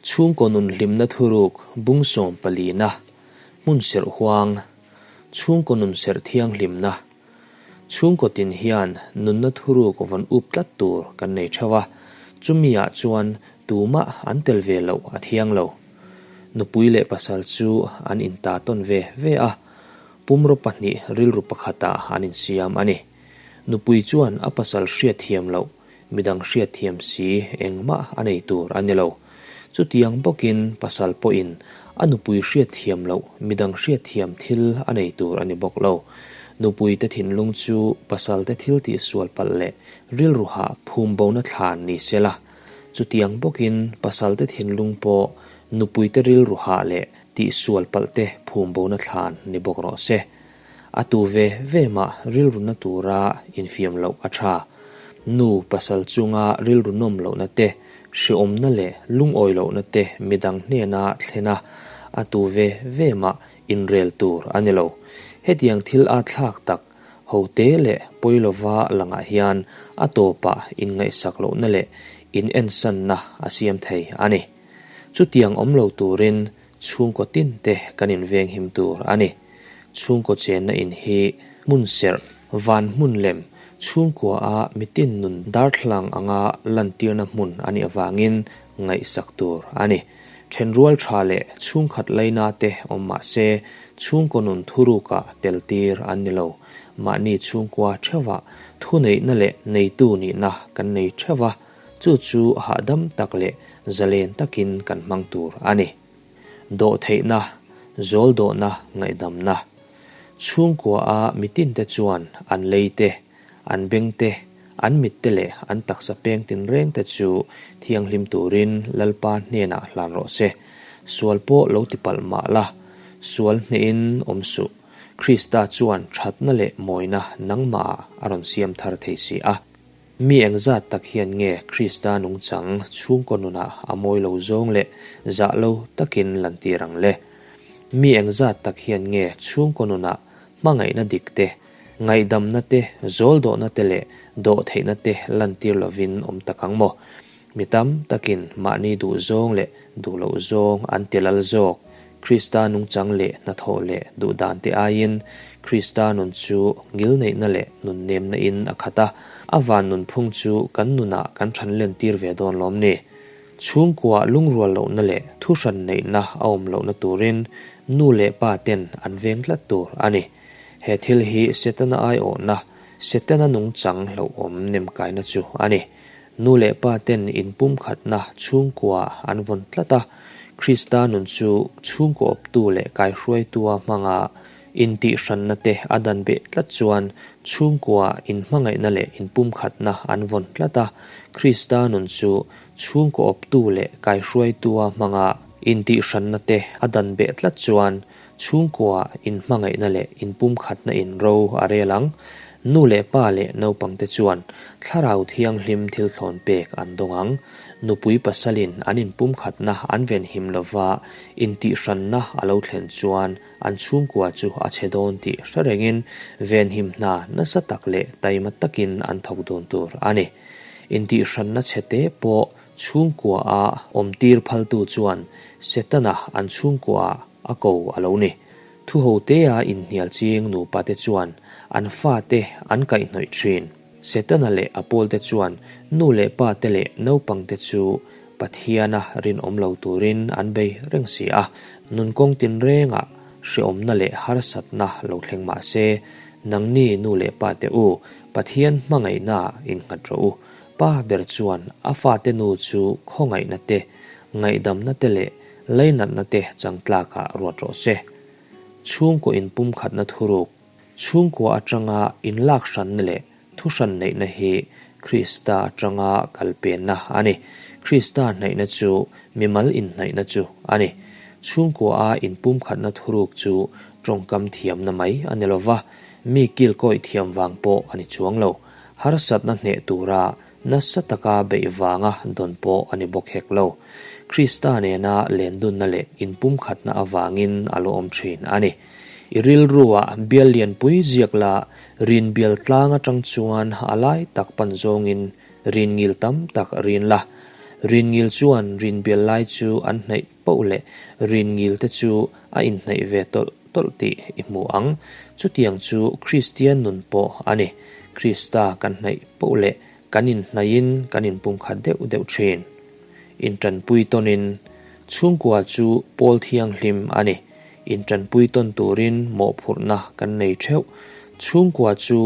Chhungkaw nun hlimna thuruk bung sawmpalina, hmun serh huang, chhungkaw nun serh thianghlimna. Chhungkaw tin hian nunna thuruk vawn up tlat tur kan nei theuh a, chumi ah chuan tumah an tel ve loh a thiang lo. Nupui leh pasal chu an inta tawn ve ve a, pumraw pahnih rilru pakhatah an insiam a ni. Nupui chuan a pasal hriatthiam loh Midang hriatthiam si engmah a nei tur a ni lo. Chutiang bawkin pasal pawhin a nupui hriatthiam loh midang hriatthiam thil a nei tur a ni bawk lo. Nupuite thinlung chu pasalte thil tihsual palh leh rilru hah phum bona thlan ni se la. Chutiang bawkin pasalte thinlung pawh nupuite rilru hah leh tihsual palhte phum bona thlan ni bawk rawh se. A tu ve ve mah rilru na tura infiam loh a tha. Nu pasal chunga rilru nawm lohna te, hreawmna leh lungawi lohna te midang hnena thlen a, a tu ve ve mah inrel tur a ni lo. Hetiang thil a thlak tak ho te leh pawi lova langah hian a tawpah inngaihsak lohna leh inensanna a siam thei a ni. Chutiang awm lo turin Chhungkaw tin te kan invenghim tur a ni. Chhungkaw chenna in hi hmun serh, van hmun lem, chhungkua a mitin nun darthlalang anga lantirna hmun a nih avangin ngaihsak tur a ni. Thenrual tha leh chhungkhat laina te awm mah se chhungkaw nun thurukah tel tir an ni lo. Mahni chhungkua theuhah thuneihna leh neitu nihna kan nei theuh a. Chu chu hahdam tak leh zalen takin kan hmang tur a ni. Dawhtheihna, zawldawhna, ngaihdamna. Chhungkua a mitinte chuan an lei te, an beng te, an mit te leh an taksa peng tinreng te chu thianghlim turin Lalpa hnenah hlan rawh se. Sual pawh lo ti palh mah la, sual hnehin awm suh. Krista chuan thatna leh mawina nangmahah a rawn siam thar thei si a. Mi engzat tak hian nge Krista nungchang chhungkaw nunah a mawi lo zawng leh zah lo takin lantir ang le? Mi engzat tak hian nge chhungkaw nunah hmangaihna dik te, ngaihdamna te, zawldawhna te leh dawhtheihna te lantir lovin awm tak ang maw? Mi tam takin mahni duh zawng leh duh loh zawng an ti lal zawk. Krista nungchang leh hnathawh leh duh dan te aiin Krista nun chu ngilneihna leh nunnemna in a khat a, a van nunphung chu kan nunah kan than len tir ve dawn lawm ni? Chhungkua lungrual lohna leh thuhran neihna a awm lohna turin nu leh pa ten an veng tlat tur a ni. He thil hi Setana aiawhna, Setana nungchang hlauhawm nemkaina chu a ni. Nu leh pa ten inpumkhatna chhungkua an vawn tlat a, Krista nun chu chhungkaw awptu leh kaihruaitua hmanga intihhranna te a dan beh tlat chuan chhungkua inhmangaihna leh inpumkhatna an vawn tlat a, Krista nun chu chhungkaw awptu leh kaihruaitua hmanga intihhranna te a dan beh tlat chuan Chhungkua inhmangaihna leh inpumkhatna in ro a rel ang. Nu leh pa leh naupangte chuan Thlarau Thianghlim thil thlawn pek an dawng ang. Nupui pasalin an inpumkhatna an venhim lova intihhranna a lo thlen chuan an chhungkua chu a chhe dawn tih hre rengin venhim hna nasa tak leh taima takin an thawk dawn tur a ni. Intihhranna chhete pawh chhungkua a awmtir phaltu chuan Setana an chhungkua a ko a lo ni. Thu ho tea inhnial ching nupa te chuan an fate an kaihhnawih thin. Setana leh a pawlte chuan nu leh pa te leh naupang te chu Pathiana rinawm lo turin an bei reng si a. Nunkawng tinrengah hreawmna leh harsatna lo thleng mah se, nangni nu leh pa te u, Pathian hmangaihnaah innghat rawh u. Pa ber chuan a fate nu chu khawngaihna te, ngaihdamna te leh Leinatna te changtlakah ruat rawh se. Chhungkaw inpumkhatna thuruk, chhungkua atanga inlak hranna leh thuhran neihna hi Krista atanga kalpenna a ni. Krista hnaihna chu mimal inhnaihna chu a ni. Chhungkua a inpumkhatna thuruk chu tawngkam thiamna mai a ni lova, mi kilkawih thiam vang pawh a ni chuang lo. Harsatna hneh tura Nasa taka beih vanga dawn pawh a ni bawk hek lo. Krista nena lendunna leh inpumkhatna avangin a lo awm thin a ni. I rilruah bial lianpui ziak la, rin bial tlang atang chuan a lai tak pan zawngin rin ngil tam tak rin la. Rinngil chuan rinbial lai chu an hnaih poh leh rinngil te chu a inhnaih ve tawlh tawlh tih i hmu ang. Chutiang chu Kristian nun pawh a ni. Krista kan hnaih poh leh kan inhnaihin kan inpumkhat deuh deuh thin. Intanpui tawnin chhungkua chu pawl thianghlim a ni. Intanpui tawn turin mawhphurhna kan nei theuh. Chhungkua chu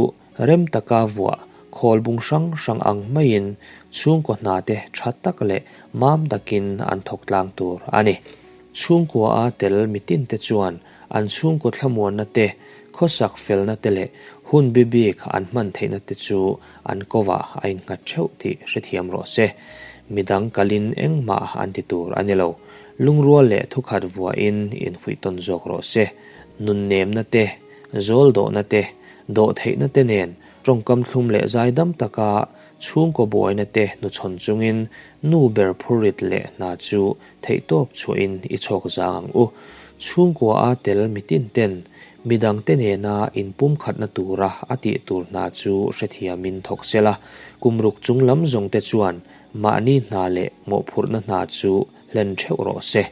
rem taka vuah khawl bung hrang hrang ang maiin chhungkaw hna te tha tak leh mam takin an thawk tlang tur a ni. Chhungkua a tel mitin te chuan an chhungkaw thlamuanna te, khawsak felna te leh hun bi bik an hman theihna te chu an kovah a innghat theuh tih hrethiam rawh se. Midang kalin engmah an ti tur a ni lo. Lungrual leh thukhat vuahin infuih tawn zawk rawh se. Nunnemna te, zawl dawhna te, dawhtheihna te nen tawngkam thlum leh zaidam taka chhungkaw buaina te hnuchhawn chungin nu ber phurrit leh hna chu theihtawp chhuahin i chhawk zang ang u. Chhungkua a tel mitin ten midangte nena inpumkhatna tura a tih tur hna chu hrethiamin thawk sela, kum ruk chung lam zawng te chuan mahni hna leh mawhphurhna hna chu hlen theuh rawh se.